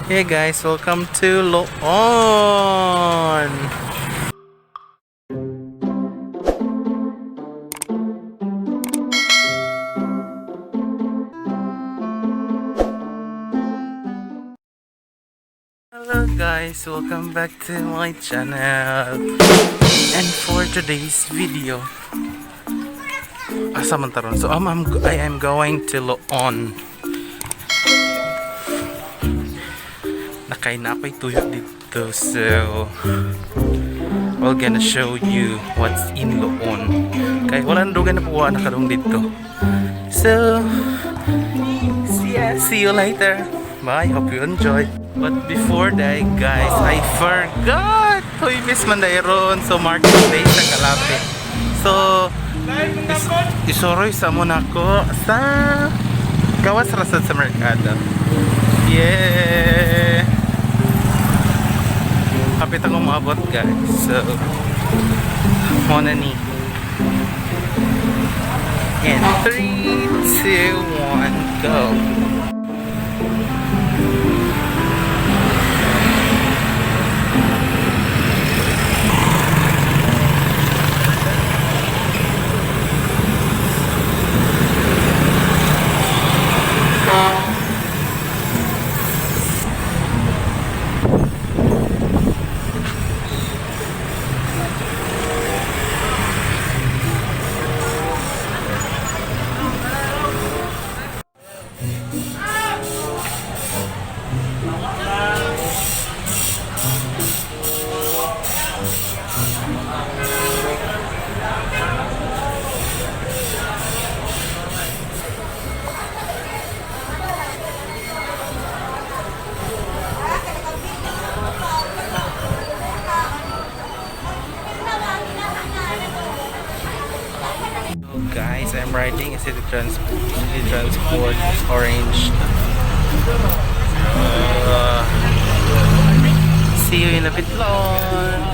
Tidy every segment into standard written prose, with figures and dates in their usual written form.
Hey guys, welcome to Loon! Hello guys, welcome back to my channel. And for today's video, asa man taron? So I am going to Loon. Nakay na ako'y tuyo dito, so we're gonna show you what's in Loon. Kay wala na dugan na puwa nakarong dito. So, see you later. Bye, hope you enjoy. But before that, guys, I forgot! Huy, miss man ron. So, market day sa Kalapit. So, isuroy sa muna ko sa gawas rasad sa merkado. Yeah! Kapit akong maabot, guys. So, muna ni. In 3, 2, 1, go! So guys, I'm riding a city transport orange. See you in a bit long.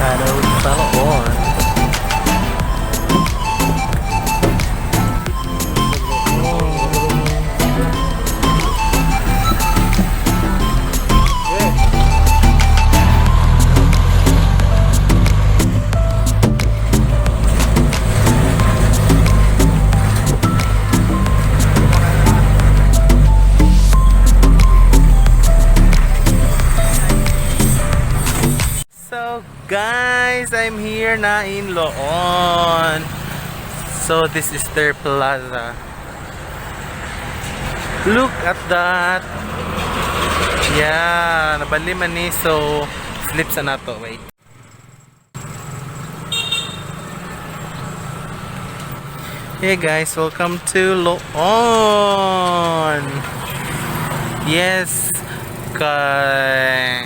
Merkado sa Loon. So guys, I'm here na in Loon. So this is their plaza. Look at that. Yeah, nabali man ni, so slip sa nato. Wait. Hey guys, welcome to Loon. Yes, kay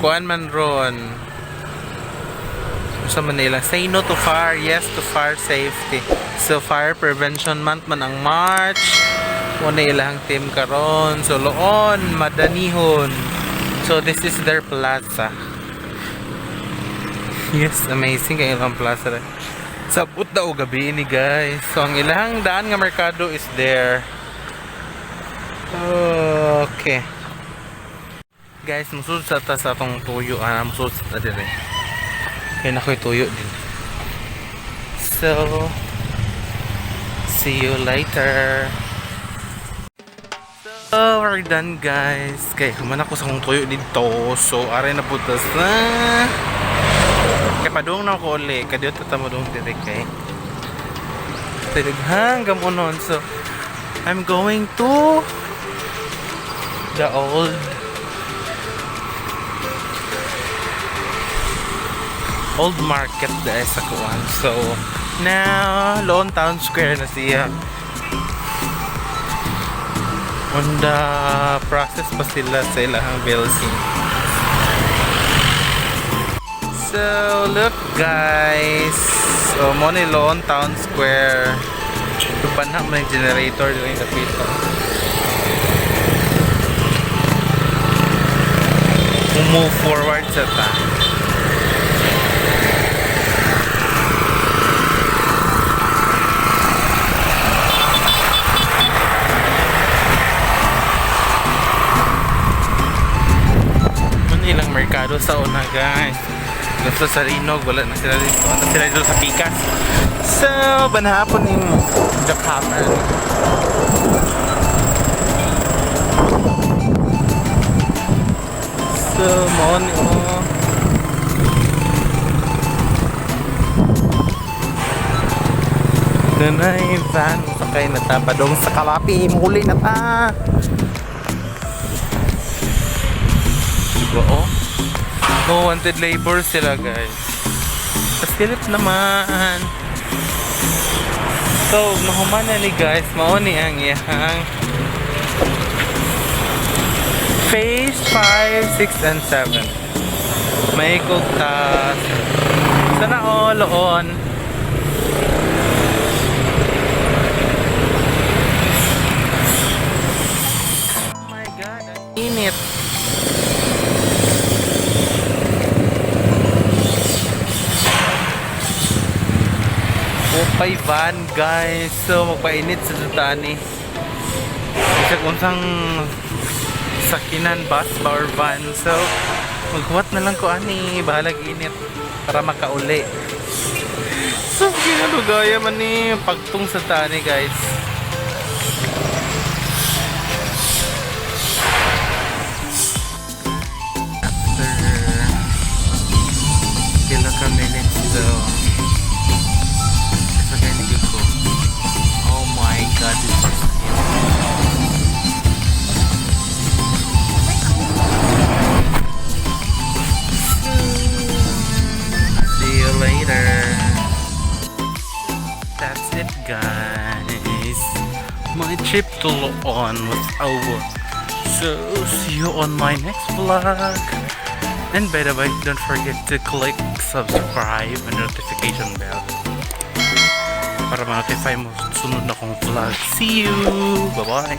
kuan man ron sa Manila. Say no to fire, yes to fire safety. So Fire Prevention Month man ang March. Una ilang team karon. So Loon, Madanihon. So this is their plaza. Yes, amazing kay ilang plaza. Sabot daw gabi ni, guys. So ang ilang daan nga merkado is there. Okay. Guys, musud sa ta sa atong tuyo. Ah, musud sa ta dire. Kaya na ko'y tuyo din. So, see you later. So, we're done, guys. Kay, human ako sa akong tuyo dito. So, aray na po ta sa Kay padung na ako uli, kadiyot ta mo dong diri kay daghang gamunon. So, I'm going to the old market dahil sa kuan. So, now, Loon Town Square na siya. On the process pa sila sa ilang building. So, look, guys. So, mo ni Loon Town Square. Tubanha mo yung generator dito yung dapita. Move forward sa ta. Ano ilang merkado sa una, guys. Gusto sa Rinog, wala na sila dito. Ano sila dito sa Pikas. So, banhapon yung jackhammer. So, mo ni oh. Dunay van sakay na ta padong sa Kalapi, muli na ta. Diba, oh? No wanted labor sila, guys. Pasilip naman. So, nahuman na ni, guys, mao ni ang iyang phase 5, 6, and 7. May kugtas. Sana all, Loon. Oh my God, ang init. Upay van, guys. So magpainit sa Tutani. Bisag unsang sakinan, bus ba or van. So maghuwat na lang ko ani, bahalag init para makauli. So ginalugaya man ni pagtung sa tani, guys. After pila ka minutes though, sakay ni ko. Oh my God, this is it. See you later. That's it, guys. My trip to Loon was over. So, see you on my next vlog. And by the way, don't forget to click subscribe and notification bell para ma-notify mo sunod na kong vlog. See you! Bye-bye!